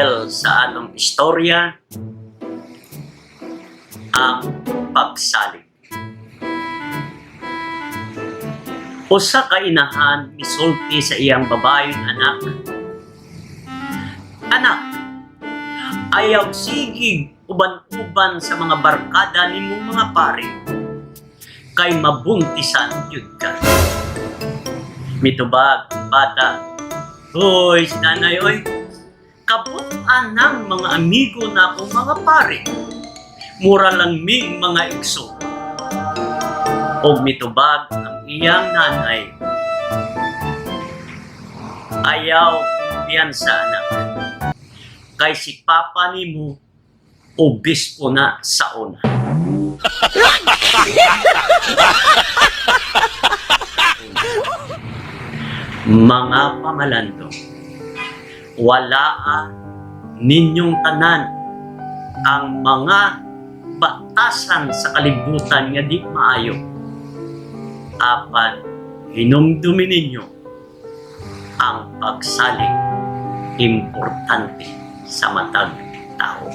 Title sa atong istorya, "Ang Pagsalig." Usa ka inahan misulti sa iyang babaeng anak, "Anak, ayaw sigig uban-uban sa mga barkada nimong mga pare kay mabuntisan gyud ka." Mitubag ang bata, "Hoy, si nanay oy, kabut-an ng mga amigo na akong mga pare. Mura lang mig mga igso." Og mitubag ang iyang nanay, "Ayaw kumpiyansa, anak. Kay si papa nimo obispo na sa una." Mga pamalando, walaa ninyong tanan ang mga batasan sa kalibutan nga di maayo. Apan hinumdumi ninyo ang pagsalig, importante sa matag tao.